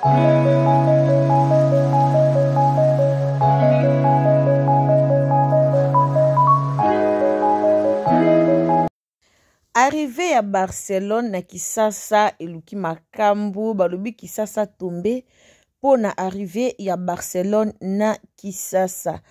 Arrivee ya Barcelone na Kisasa eluki makambu, balobi Kisasa tombe mpo na arrivee ya Barcelone na Kisasa.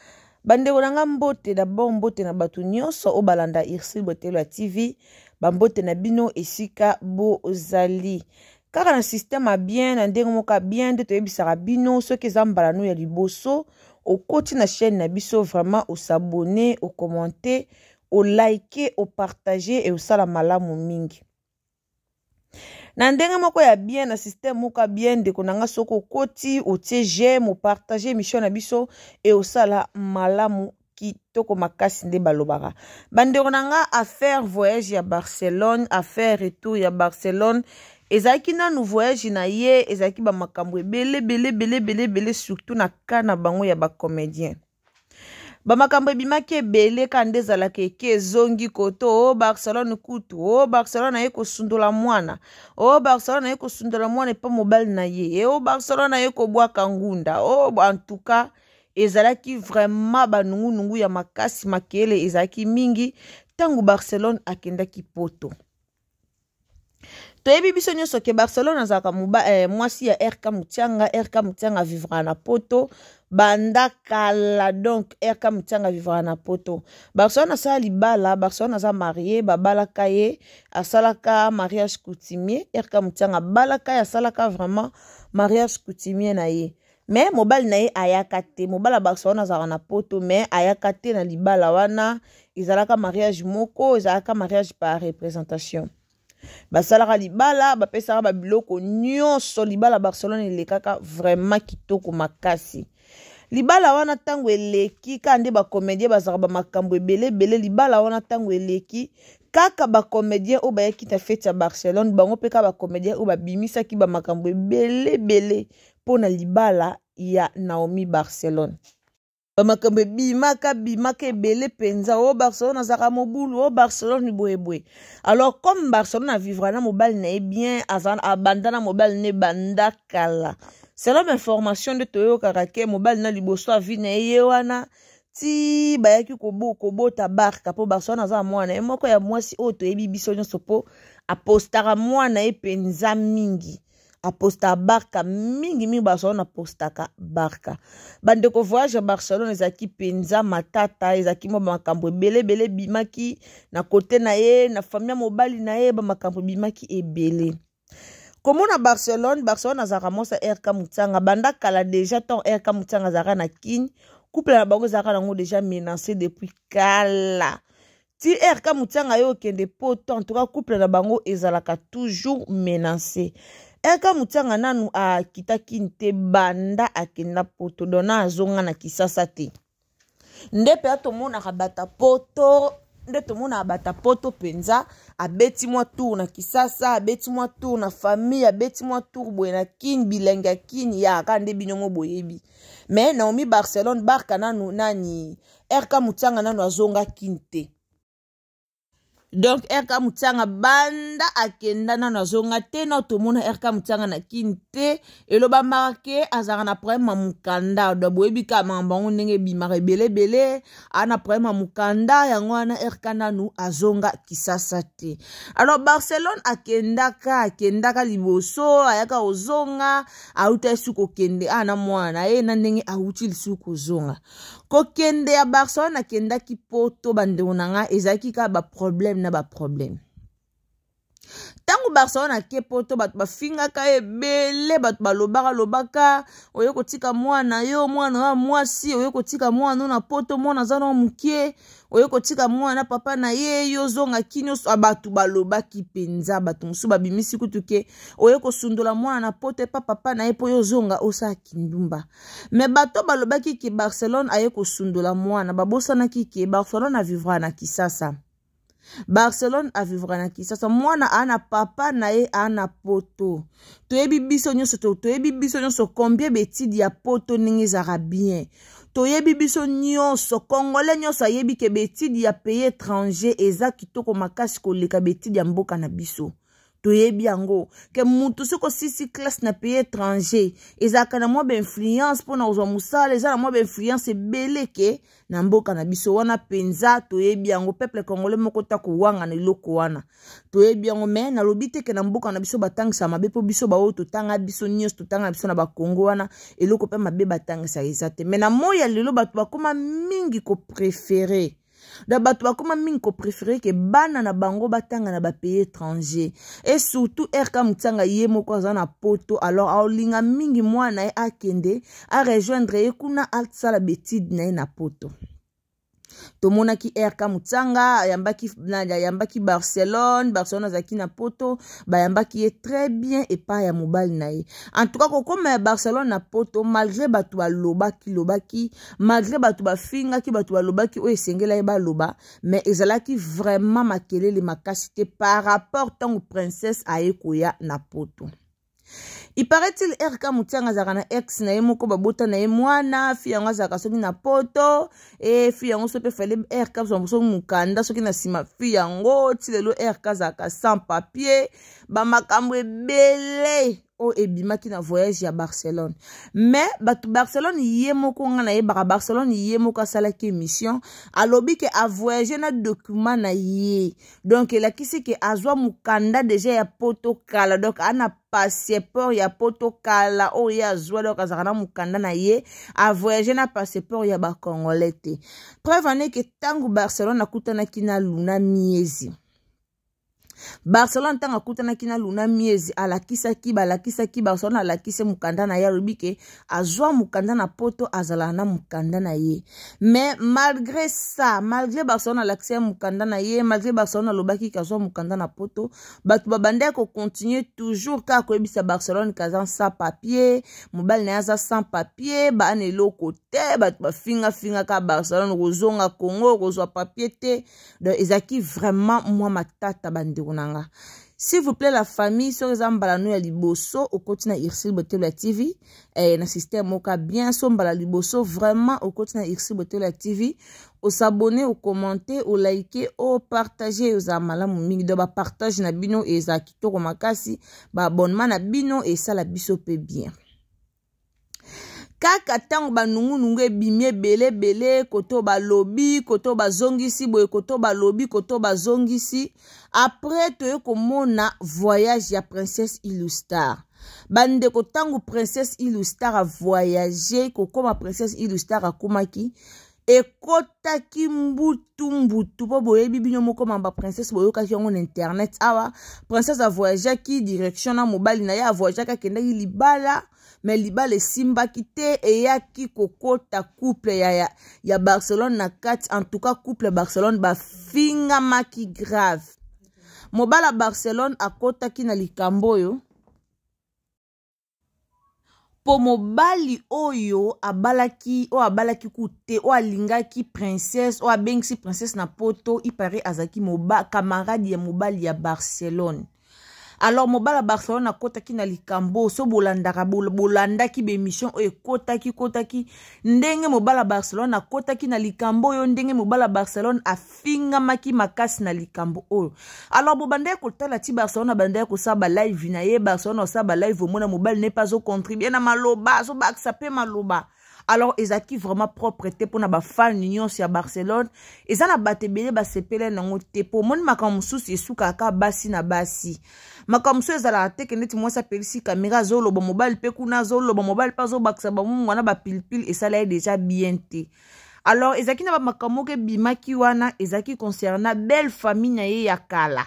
Bandeko na nga mbote d'abord mbote na bato nyonso oyo balanda Ursule Botelo ya TV, bambote na bino esika bozali. Kaka na système ya bien na ndenge moko ya bien nde toyebisaka bino soki eza mbala no ya liboso okoti na chaîne na biso vraiment osabonne, okommente, olike, opartage e osala malamu mingi. Na ndenge moko ya bien na système moko ya bien ndeko na nga soki okoti otie j'aime opartage émission na biso e osala malamu kitoko makasi nde balobaka bandeko na nga affaire voyage ya Barcelone affaire retour ya Barcelone ezalaki nanu voyage na ye ezalaki bamakambo ebele ebele ebele ebele ebele surtout na cas na bango ya bacomédien bamakambo ebimaki ebele ka nde ezalaka eke ezongi koto o oh, Barcelone kutu o oh, Barcelone aye kosundola mwana o oh, Barcelone aye kosundola mwana epa mobali na ye o Barcelone aye kobwaka ngunda o en tout cas ezalaki vraiment banungunungu ya makasi makele ezalaki mingi ntango Barcelone akendaki poto. Toyebi biso nyonso ke Barcelone azalaka mwasi ya RK Mutianga. RK Mutianga vivra na poto banda kala, donc RK Mutianga vivra na poto. Barcelone asala libala, Barcelone aza marie, babalaka ye, asalaka mariage coutumier. RK Mutianga abalaka ye, asalaka vraiment mariage coutumier na ye. Mais mobali na ye ayaka te. Mobali ya Barcelone azalaka na poto, mais ayaka te na libala wana. Ezalaka mariage moko, ezalaka mariage par représentation. Basalaka libala, bapesaka babiloko nyonso. Libala Barcelone elekaka vraiment kitoko makasi. Libala wana ntango eleki, kaka nde bacomédien bazalaka bamakambo ebele ebele. Libala wana ntango eleki, kaka bacomédien oyo bayaki na fete ya Barcelone, bango mpe kaka bacomédien oyo babimisaki bamakambo ebele ebele mpo na libala ya Naomi Barcelone. Bamakambo ebimaka bimaka ebele mpenza. O Barcelone azalaka mobulu, o Barcelone boyeboye. Alors comme Barcelone avivra na mobali na ye bien, abanda na mobali na ye banda kala. Selon information nde toyokaka ke mobali na liboso avi na ye ye wana ti bayaki kobota Barca, mpo Barcelone aza na mwana ye moko ya mwasi oyo toyebi biso nyonso, mpo apostaka mwana ye mpenza mingi. Apostaka Barca mingi mingi, Barcelone apostaka Barca. Bandeko, voyage ya Barcelone ezalaki mpenza matata, ezalaki mwa bamakambo ebele ebele ebimaki na kote na ye, na famille ya mobali na ye, bamakambo ebimaki ebele. Komona Barcelone, Barcelone azalaka mwasi ya RK Mutianga banda kala deja. Ntango RK Mutianga azalaka na Kin, couple na bango ezalaka nango deja menacé depuis kala. Ti RK Mutianga ye okende poto, en tout cas couple na bango ezalaka toujours menacé. RK Mutianga nanu akita Kin te banda akenda poto, donc na azonga na Kisasa te. Nde mpenza tomonaka bata poto, nde tomonaka bata poto mpenza abeti mwa tour na Kisasa, abeti mwa tour na famille, abeti mwa tour boye na Kin, bilenge ya Kin yaka nde bino mo boyebi. Mais Naomi Barcelone Barca nanu nani RK Mutianga nanu azonga Kin te. Donc RK Mutianga banda akenda nanu azonga te, na tomona RK Mutianga na Kin te. Elobamaka ke azalaka na problème ya mokanda, donc boyebi kaka makambo yango ndenge ebimaka ebele ebele, aza na problème ya mokanda, yango wana RK nanu azonga Kisasa te. Alors Barcelone akendaka liboso, ayaka kozonga, auta lisusu kokende awa na mwana na ye, na ndenge awuti lisusu kozonga. Kokende ya Barcelone akendaki poto, bandeko na nga, ezalaki kaka baproblème na baproblème. Ntango Barcelone ake poto, bato bafingaka ebele, bato balobaka lobaka, oye kotika mwana yo, mwana ya mwasi, oye kotika mwana na poto, mwana aza na mokie, oye kotika mwana papa na ye, yo zonga Kini. Bato balobaki mpenza, bato mosusu babimisi kutu ke oye kosundola mwana na poto epa papa na ye mpo yo ozonga osala kindumba. Me bato balobaki ke Barcelone aye kosundola mwana, babosanaki ke Barcelone avivra na Kisasa. Barcelone avivra na Kisasa, mwana aa na papa na ye aa na poto. Toyebi biso nyonso, toyebi biso nyonso combien betide ya poto ndenge ezalaka bien. Toyebi biso nyonso, congolais nyonso ayebi ke betide ya pays étranger eza kitoko makasi koleka betide ya mboka na biso. Toyebi yango ke mutu soki osisi classe na pays étranger, ezalaka na mwa bainfluence mpona kozwa mosala, eza na mwa bainfluence ebele ke na mboka na biso. Wana mpenza toyebi yango, peuple congolais moko ta kowanga na eloko wana, toyebi yango. Mais nalobi te ke na mboka na biso batangisa mabe, mpo biso baoyo totanga, biso nyonso totanga biso na Bakongo wana, eloko mpe mabe batangisa eza te. Mais na moi ya lelo, bato bakóma mingi kopréférer, donc bato bakóma mingi kopréférer ke bana na bango batanga na bapays étranger, et surtout RK Motianga ye moko aza na Poto. Alors aolinga mingi mwana ye akende arejoindre ye kuna, asala baétudes na ye na Poto. Tomonaki RK Motianga ayambaki Barcelone. Barcelone azalaki na Poto, bayambaki ye très bien epai ya mobali na ye. En tout cas, kokóma ya Barcelone na Poto, malgré bato balobaki lobaki, malgré bato bafingaki, bato balobaki oyo esengela ye baloba, mais ezalaki vraiment makelele makasi te par rapport ntango Princesse aye koya na Poto. Il paraît-il, RK Motianga azalaka na ex na ye moko, babota na ye mwana. Fille yango azalaka soki na Poto. E fille yango so mpe fale RK soki mokanda soki na nsima fille yango, ti lelo RK azalaka sans papier. Bamakambo ebele oyo ebimaki na voyage ya Barcelone. Mais bato, Barcelone ye moko, nga nayebaka Barcelone ye moko asalaki émission, alobi ke avoyage na document na ye, donc elakisi ke azwa mokanda déjà ya Poto kala, donc ana passeport ya Poto kala oyo ye azwa, donc azalaka na mokanda na ye, avoyage na passeport ya Bacongolais te. Preuve ane ke ntango Barcelone akutanaki na Luna Miezi, Barcelone ntango akutanaki na Luna Miezi, alakisaki, balakisaki, Barcelone alakisi mokanda na ye, alobi ke azwa mokanda na Poto, azalaka na mokanda na ye. Mais malgré ça, malgré Barcelone alakisi ye mokanda na ye, malgré Barcelone alobaki ke azwa mokanda na Poto, bato babandaki kocontinuer toujours kaka koyebisa Barcelone ke aza sans papier, mobali na ye aza sans papier, baana eloko te. Bato bafingafingaka Barcelone: kozonga Congo, kozwa papier te. Donc ezalaki vraiment mwa matata, bandeko na nga. S'il vous plaît, la famille, soki eza mbala no ya liboso okoti na Ursile Botelo ya TV, na système moko bien, so mbala liboso vraiment okoti na Ursile Botelo ya TV, os'abonner, ocommente, olike, opartage, ezala malamu mingi. Donc bapartage na bino ezala kitoko makasi, baabonnement na bino esala biso mpe bien. Kaka ntango banungunungu ebimi ebele ebele, koto balobi, koto bazongisi boye, koto balobi, koto bazongisi, après toye komona voyage ya Princesse Illustar. Bandeko, ntango Princesse Illustar avoyage, kokóma Princesse Illustar akomaki, ekotaki mbutu mbutu, mpo boyebi bino moko mamba Princesse, boyokaki yango na internet awa. Princesse avoyageaki direction na mobali na ye, avoyageaki, akendaki libala, mais libala esimbaki te. Eyaki kokota couple ya Barcelone na kati. En tout cas, couple Barcelone bafingamaki grave. Mobala Barcelone akotaki na likambo oyo mpo mobali oyo abalaki, oyo abalaki ku te, oyo alingaki Princesse, oyo abengisi Princesse na Poto, ipare azalaki camarade ya mobali ya Barcelone. Alors mobali ya Barcelone akɔtaki na likambo. So bolandaka, bolandaki baémission oyo ekɔtaki kɔtaki, ndenge mobali ya Barcelone akɔtaki na likambo oyo, ndenge mobali ya Barcelone afingamaki makasi na likambo oyo. Alors bobandaki kotala ti Barcelone abandaki kosala balive na ye. Barcelone asala balive, omona mobali ne mpe azocontribuer na maloba, azobakisa mpe maloba. Alors ezalaki vraiment propre te mpona bafans nyonso ya Barcelone. Eza na bato ebele basepele nango te, mpo omoni makambo mosusu esukaka basi na basi. Makambo mosusu ezalaka te ke neti mwasi apelisi kamera, azoloba, mobali mpe kuna azoloba, mobali mpe azobakisa bamungwa na bapilipili, esala ye déjà bien te. Alors ezalaki na bamakambo moko ebimaki wana, ezalaki concernant belle famille na ye ya kala.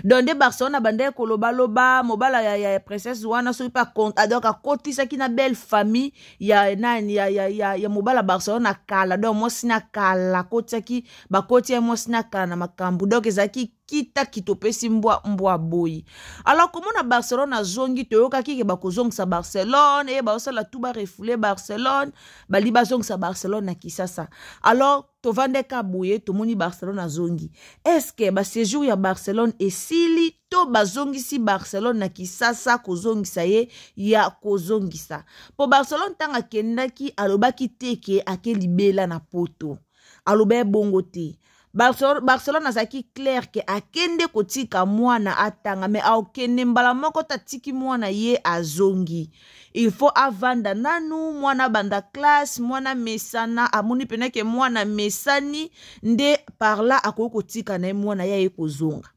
Donc nde Barcelone abandaki kolobaloba mobala ya Princesse wana, soki mpe donc akotisaki na belle famille ya nani, ya mobala Barcelone na kala, donc mwasi na kala akotisaki, bakoti ya mwasi na kala na makambo. Donc ezalaki kita topesi mbwa, mbwa boyi. Alors komona Barcelone azongi, toyokaki ke bakozongisa Barcelone, e baosala tu barefouler Barcelone, bali bazongisa Barcelone na Kisasa. Alors tovandeka boye, tomoni Barcelone azongi. Est-ce baséjour ya Barcelone esili to bazongisi Barcelone na Kisasa? Kozongisa ye ya kozongisa, mpo Barcelone ntango akendaki, alobaki te ke ake libela na Poto, aloba ye bongo te. Barcelone azalaki clair ke akende kotika mwana atanga, me akende mbala moko te, atiki mwana ye azongi. Il faut avanda nanu, mwana abanda classe, mwana mesana, amoni pena ke mwana mesani nde par là akoki kotika na ye mwana ye aye kozonga.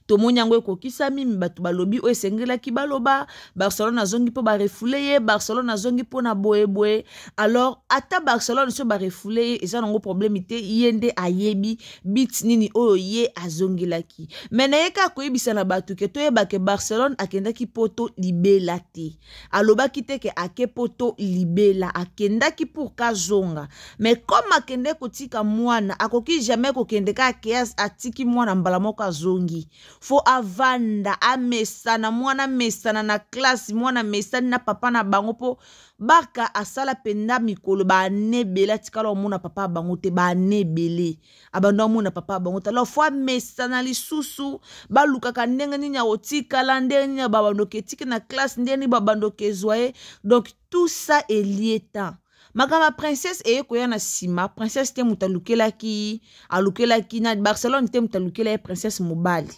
Tomoni yango ekokisami, me bato balobi oyo esengelaki baloba. Barcelone azongi mpo barefoule ye, Barcelone azongi mpo na boyeboye. Alors ata Barcelone so barefoule ye, eza nango probleme te, ye nde ayebi bit nini oyo ye azongelaki. Me naye kaka koyebisa na bato ke toyeba ke Barcelone akendaki poto libela te. Alobaki te ke ake poto libela, akendaki pour kazonga. Mais comme akende kotika mwana, akoki jamais kokende kaka ke atiki mwana mbala moko azongi. Fo avanda, amesana, mwana amesana na classe, mwana amesani na papa na bango, mpo Barka asala mpenza mikolo baane ebele atikala omona papa ya bango te, baane ebele abanda omona papa ya bango te. Alors fo amesana lisusu, balukaka ndenge nini akotikala, ndenge nini babandoki etiki na classe, ndenge nini babandoki ezwa ye. Donc tout ça elie temps. Makambo ya Princesse eye koya na nsima. Princesse te moto alukelaki, alukelaki na Barcelone te moto alukela ye Princesse mobali.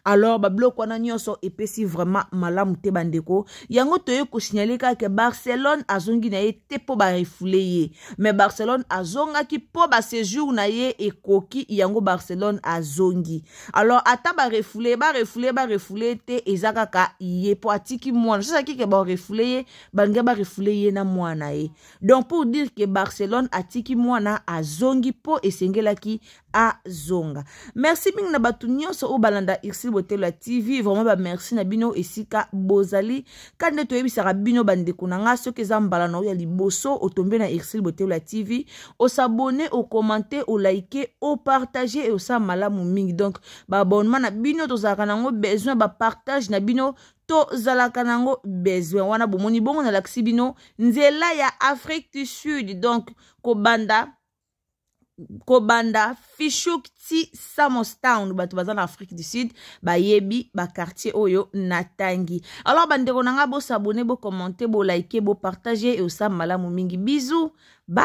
Alors babiloko wana nyonso epesi vraiment malamu te, bandeko. Yango toye kosignale kaka ke Barcelone azongi na ye te mpo barefoule ye, mais Barcelone azongaki mpo basejour na ye ekoki, yango Barcelone azongi. Alors ata barefoule, barefoule, barefoule te, eza kaka ye mpo atiki mwana. Sosaki ke barefoule ye, balingi barefoule ye na mwana ye. Donc pour dire que Barcelone atiki mwana azongi mpo esengelaki azonga. Merci mingi na bato nyonso oyo balanda Ursule Botelo ya TV. Vraiment bamerci na bino esika bozali. Ka nde toyebisaka bino bandeko na nga, soki eza mbala na oyo ya liboso otombe na Ursule Botelo ya TV, osabone, okomante, olike, opartage, e osala malamu mingi. Donc baabonnement na bino tozalaka nango besoin, bapartage na bino tozalaka nango besoin. Wana bomoni bongo nalakisi bino nzela ya Afrique du Sud, donc kobanda Fishuk ti Samostown. Bato baza na Afrique du Sud bayebi bakartier oyo natangi. Alors bandeko na nga, bosabone, bokommente, bolike, bopartage, e osala malamu mingi. Bisous, bye.